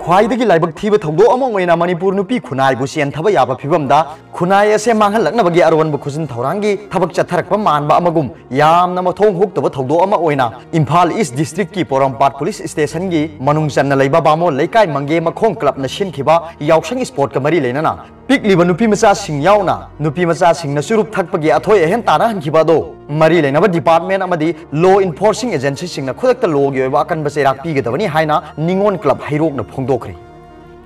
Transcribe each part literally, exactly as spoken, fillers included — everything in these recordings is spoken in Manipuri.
ꯈ꯭ꯋꯥꯏꯗꯒꯤ ꯂꯥꯏꯕꯛ ꯊꯤꯕ ꯊꯧꯗꯣꯛ ꯑꯃ ꯑꯣꯏꯅ ꯃꯅꯤꯄꯨꯔ ꯅꯨꯄꯤ ꯈꯨꯟꯅꯥꯏꯕꯨ ꯆꯦꯟꯊꯕ ꯌꯥꯕ ꯐꯤꯕꯝꯗ ꯈꯨꯟꯅꯥꯏ ꯑꯁꯦ ꯃꯥꯡꯍꯜꯂꯛꯅꯕꯒꯤ ꯑꯔꯣꯟꯕ ꯈꯨꯖꯤꯟ ꯊꯧꯔꯥꯡꯒꯤ ꯊꯕꯛ ꯆꯠꯊꯔꯛꯄ ꯃꯥꯟꯕ ꯑꯃꯒꯨꯝ ꯌꯥꯝꯅ ꯃꯊꯣꯡ ꯍꯨꯛꯇꯕ ꯊꯧꯗꯣꯛ ꯑꯃ ꯑꯣꯏꯅ ꯏꯝꯐꯥꯜ ꯏꯁ ꯗꯤꯁꯇ꯭ꯔꯤꯛꯀꯤ ꯄꯣꯔꯣꯝꯄꯥꯠ ꯄꯨꯂꯤꯁ ꯁ꯭ꯇꯦꯁꯟꯒꯤ ꯃꯅꯨꯡ ꯆꯟꯅ ꯂꯩꯕ ꯕꯥꯃꯣꯟ ꯂꯩꯀꯥꯏ ꯃꯪꯒꯦ ꯃꯈꯣꯡ ꯀ꯭ꯂꯕꯅ ꯁꯤꯟꯈꯤꯕ ꯌꯥꯎꯁꯪ ꯁ꯭ꯄꯣꯔꯠꯀ ꯃꯔꯤ ꯂꯩꯅꯅ ꯄꯤꯛꯂꯤꯕ ꯅꯨꯄꯤ ꯃꯆꯥꯁꯤꯡ ꯌꯥꯎꯅ ꯅꯨꯄꯤ ꯃꯆꯥꯁꯤꯡꯅ ꯆꯨꯔꯨꯞ ꯊꯛꯄꯒꯤ ꯑꯊꯣꯏ ꯑꯍꯦꯟ ꯇꯥꯟꯅꯍꯟꯈꯤꯕ ꯑꯗꯣ ꯃꯔꯤ ꯂꯩꯅꯕ ꯗꯤꯄꯥꯔꯠꯃꯦꯟ ꯑꯃꯗꯤ ꯂꯣ ꯏꯟꯐꯣꯔꯁꯤꯡ ꯑꯦꯖꯦꯟꯁꯤꯁꯤꯡꯅ ꯈꯨꯗꯛꯇ ꯂꯣꯒꯤ ꯑꯣꯏꯕ ꯑꯀꯟꯕ ꯆꯩꯔꯥꯛ ꯄꯤꯒꯗꯕꯅꯤ ꯍꯥꯏꯅ ꯅꯤꯉꯣꯜ ꯀ꯭ꯂꯕ ꯍꯩꯔꯣꯛꯅ ꯐꯣꯡꯗꯣꯛꯈ꯭ꯔꯦ꯫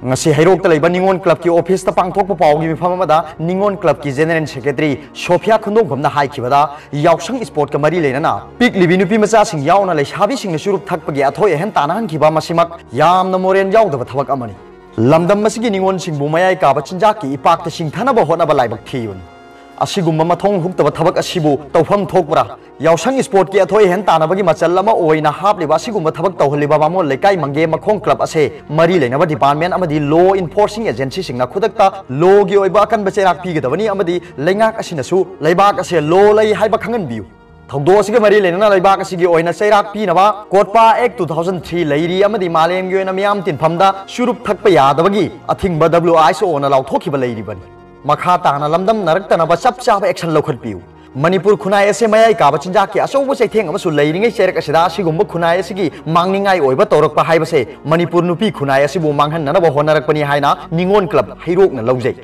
ꯉꯁꯤ ꯍꯩꯔꯣꯛꯇ ꯂꯩꯕ ꯅꯤꯉꯣꯜ ꯀ꯭ꯂꯕꯀꯤ ꯑꯣꯐꯤꯁꯇ ꯄꯥꯡꯊꯣꯛꯄ ꯄꯥꯎꯒꯤ ꯃꯤꯐꯝ ꯑꯃꯗ ꯅꯤꯉꯣꯜ ꯀ꯭ꯂꯕꯀꯤ ꯖꯦꯅꯦꯔꯦꯜ ꯁꯦꯀ꯭ꯔꯦꯇꯔꯤ ꯁꯣꯐꯤꯌꯥ ꯈꯨꯟꯗꯣꯡꯕꯝꯅ ꯍꯥꯏꯈꯤꯕꯗ, ꯌꯥꯎꯁꯪ ꯁ꯭ꯄꯣꯔꯠꯀ ꯃꯔꯤ ꯂꯩꯅꯅ ꯄꯤꯛꯂꯤꯕꯤ ꯅꯨꯄꯤ ꯃꯆꯥꯁꯤꯡ ꯌꯥꯎꯅ ꯂꯩꯁꯥꯕꯤꯁꯤꯡꯅ ꯆꯨꯔꯨꯞ ꯊꯛꯄꯒꯤ ꯑꯊꯣꯏ ꯑꯍꯦꯟ ꯇꯥꯟꯅꯍꯟꯈꯤꯕ ꯃꯁꯤꯃꯛ ꯌꯥꯝꯅ ꯃꯣꯔꯦꯜ ꯌꯥꯎꯗꯕ ꯊꯕꯛ ꯑꯃꯅꯤ꯫ ꯂꯝꯗꯝ ꯑꯁꯤꯒꯤ ꯅꯤꯉꯣꯜꯁꯤꯡꯕꯨ ꯃꯌꯥꯏ ꯀꯥꯕ ꯆꯤꯟꯖꯥꯛꯀꯤ ꯏꯄꯥꯛꯇ ꯁꯤꯡꯊꯅꯕ ꯍꯣꯠꯅꯕ ꯂꯥꯏꯕꯛ ꯊꯤꯕꯅꯤ꯫ ꯑꯁꯤꯒꯨꯝꯕ ꯃꯊꯣꯡ ꯍꯨꯛꯇꯕ ꯊꯕꯛ ꯑꯁꯤꯕꯨ ꯇꯧꯐꯝ ꯊꯣꯛꯄ꯭ꯔꯥ? ꯌꯥꯎꯁꯪ ꯁ꯭ꯄꯣꯔꯠꯀꯤ ꯑꯊꯣꯏ ꯑꯍꯦꯟ ꯇꯥꯟꯅꯕꯒꯤ ꯃꯆꯜ ꯑꯃ ꯑꯣꯏꯅ ꯍꯥꯞꯂꯤꯕ ꯑꯁꯤꯒꯨꯝꯕ ꯊꯕꯛ ꯇꯧꯍꯜꯂꯤꯕ ꯕꯥꯃꯣꯟ ꯂꯩꯀꯥꯏ ꯃꯪꯒꯦ ꯃꯈꯣꯡ ꯀ꯭ꯂꯕ ꯑꯁꯦ ꯃꯔꯤ ꯂꯩꯅꯕ ꯗꯤꯄꯥꯔꯠꯃꯦꯟ ꯑꯃꯗꯤ ꯂꯣ ꯏꯟꯐꯣꯔꯁꯤꯡ ꯑꯦꯖꯦꯟꯁꯤꯁꯤꯡꯅ ꯈꯨꯗꯛꯇ ꯂꯣꯒꯤ ꯑꯣꯏꯕ ꯑꯀꯟꯕ ꯆꯩꯔꯥꯛ ꯄꯤꯒꯗꯕꯅꯤ ꯑꯃꯗꯤ ꯂꯩꯉꯥꯛ ꯑꯁꯤꯅꯁꯨ ꯂꯩꯕꯥꯛ ꯑꯁꯦ ꯂꯣ ꯂꯩ ꯍꯥꯏꯕ ꯈꯪꯍꯟꯕꯤꯌꯨ꯫ ꯊꯧꯗꯣꯛ ꯑꯁꯤꯒ ꯃꯔꯤ ꯂꯩꯅꯅ ꯂꯩꯕꯥꯛ ꯑꯁꯤꯒꯤ ꯑꯣꯏꯅ ꯆꯩꯔꯥꯛ ꯄꯤꯅꯕ ꯀꯣꯠꯄꯥ ꯑꯦꯛ two thousand three ꯂꯩꯔꯤ ꯑꯃꯗꯤ ꯃꯥꯂꯦꯝꯒꯤ ꯑꯣꯏꯅ ꯃꯤꯌꯥꯝ ꯇꯤꯟꯐꯝꯗ ꯆꯨꯔꯨꯞ ꯊꯛꯄ ꯌꯥꯗꯕꯒꯤ ꯑꯊꯤꯡꯕ W I S O ꯅ ꯂꯥꯎꯊꯣꯛꯈꯤꯕ ꯂꯩꯔꯤꯕꯅꯤ꯫ ꯃꯈꯥ ꯇꯥꯅ ꯂꯝꯗꯝꯅꯔꯛꯇꯅꯕ ꯆꯞ ꯆꯥꯕ action ꯂꯧꯈꯠꯄꯤꯌꯨ꯫ ꯃꯅꯤꯄꯨꯔ ꯈꯨꯟꯅꯥꯏ ꯑꯁꯦ ꯃꯌꯥꯏ ꯀꯥꯕ ꯆꯤꯟꯖꯥꯛꯀꯤ ꯑꯆꯧꯕ ꯆꯩꯊꯦꯡ ꯑꯃꯁꯨ ꯂꯩꯔꯤꯉꯩ ꯆꯩꯔꯛ ꯑꯁꯤꯗ ꯑꯁꯤꯒꯨꯝꯕ ꯈꯨꯟꯅꯥꯏ ꯑꯁꯤꯒꯤ ꯃꯥꯡꯅꯤꯡꯉꯥꯏ ꯑꯣꯏꯕ ꯇꯧꯔꯛꯄ ꯍꯥꯏꯕꯁꯦ ꯃꯅꯤꯄꯨꯔ ꯅꯨꯄꯤ ꯈꯨꯟꯅꯥꯏ ꯑꯁꯤꯕꯨ ꯃꯥꯡꯍꯟꯅꯅꯕ ꯍꯣꯠꯅꯔꯛꯄꯅꯤ ꯍꯥꯏꯅ ꯅꯤꯉꯣꯜ ꯀ꯭ꯂꯕ ꯍꯩꯔꯣꯛꯅ ꯂꯧꯖꯩ꯫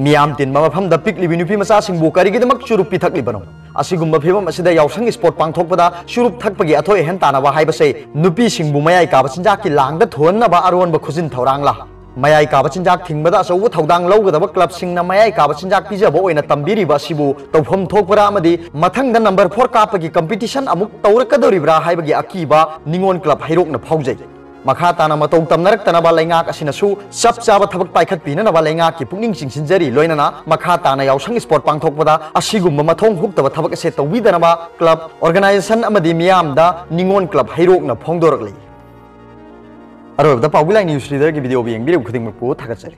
ꯃꯤꯌꯥꯝ ꯇꯤꯟꯕ ꯃꯐꯝꯗ ꯄꯤꯛꯂꯤꯕꯤ ꯅꯨꯄꯤ ꯃꯆꯥꯁꯤꯡꯕꯨ ꯀꯔꯤꯒꯤꯗꯃꯛ ꯆꯨꯔꯨꯞ ꯄꯤꯊꯛꯂꯤꯕꯅꯣ? ꯑꯁꯤꯒꯨꯝꯕ ꯐꯤꯕꯝ ꯑꯁꯤꯗ ꯌꯥꯎꯁꯪ ꯁ꯭ꯄꯣꯔꯠ ꯄꯥꯡꯊꯣꯛꯄꯗ ꯆꯨꯔꯨꯞ ꯊꯛꯄꯒꯤ ꯑꯊꯣꯏ ꯑꯍꯦꯟ ꯇꯥꯟꯅꯕ ꯍꯥꯏꯕꯁꯦ ꯅꯨꯄꯤꯁꯤꯡꯕꯨ ꯃꯌꯥꯏ ꯀꯥꯕ ꯆꯤꯟꯖꯥꯛꯀꯤ ꯂꯥꯡꯗ ꯊꯨꯍꯟꯅꯕ ꯑꯔꯣꯟꯕ ꯈꯨꯖꯤꯟ ꯊꯧꯔꯥꯡꯂꯥ? ꯃꯌꯥꯏ ꯀꯥꯕ ꯆꯤꯟꯖꯥꯛ ꯊꯤꯡꯕꯗ ꯑꯆꯧꯕ ꯊꯧꯗꯥꯡ ꯂꯧꯒꯗꯕ ꯀ꯭ꯂꯕꯁꯤꯡꯅ ꯃꯌꯥꯏ ꯀꯥꯕ ꯆꯤꯟꯖꯥꯛ ꯄꯤꯖꯕ ꯑꯣꯏꯅ ꯇꯝꯕꯤꯔꯤꯕ ꯑꯁꯤꯕꯨ ꯇꯧꯐꯝ ꯊꯣꯛꯄ꯭ꯔꯥ ꯑꯃꯗꯤ ꯃꯊꯪꯗ ꯅꯝꯕꯔ ꯐꯣꯔ ꯀꯥꯞꯄꯒꯤ ꯀꯝꯄꯤꯇꯤꯁꯟ ꯑꯃꯨꯛ ꯇꯧꯔꯛꯀꯗꯧꯔꯤꯕ꯭ꯔꯥ ꯍꯥꯏꯕꯒꯤ ꯑꯀꯤꯕ ꯅꯤꯉꯣꯜ ꯀ꯭ꯂꯕ ꯍꯩꯔꯣꯛꯅ ꯐꯥꯎꯖꯩ꯫ ꯃꯈꯥ ꯇꯥꯅ ꯃꯇꯧ ꯇꯝꯅꯔꯛꯇꯅꯕ ꯂꯩꯉꯥꯛ ꯑꯁꯤꯅꯁꯨ ꯆꯞ ꯆꯥꯕ ꯊꯕꯛ ꯄꯥꯏꯈꯠꯄꯤꯅꯅꯕ ꯂꯩꯉꯥꯛꯀꯤ ꯄꯨꯛꯅꯤꯡ ꯆꯤꯡꯁꯤꯟꯖꯔꯤ꯫ ꯂꯣꯏꯅꯅ ꯃꯈꯥ ꯇꯥꯅ ꯌꯥꯎꯁꯪ ꯁ꯭ꯄꯣꯔꯠ ꯄꯥꯡꯊꯣꯛꯄꯗ ꯑꯁꯤꯒꯨꯝꯕ ꯃꯊꯣꯡ ꯍꯨꯛꯇꯕ ꯊꯕꯛ ꯑꯁꯦ ꯇꯧꯕꯤꯗꯅꯕ ꯀ꯭ꯂꯕ, ꯑꯣꯔꯒꯅꯥꯏꯖꯦꯁꯟ ꯑꯃꯗꯤ ꯃꯤꯌꯥꯝꯗ ꯅꯤꯉꯣꯜ ꯀ꯭ꯂꯕ ꯍꯩꯔꯣꯛꯅ ꯐꯣꯡꯗꯣꯔꯛꯂꯤ꯫ ꯑꯔꯣꯏꯕꯗ ꯄꯥꯎꯕꯤ ꯂꯥꯏ ꯅ꯭ꯌꯨꯁ ꯂꯤꯗꯔꯒꯤ ꯚꯤꯗꯤꯑꯣꯕꯨ ꯌꯦꯡꯕꯤꯔꯤꯕ ꯈꯨꯗꯤꯡꯃꯛꯄꯨ ꯊꯥꯒꯠꯆꯔꯤ꯫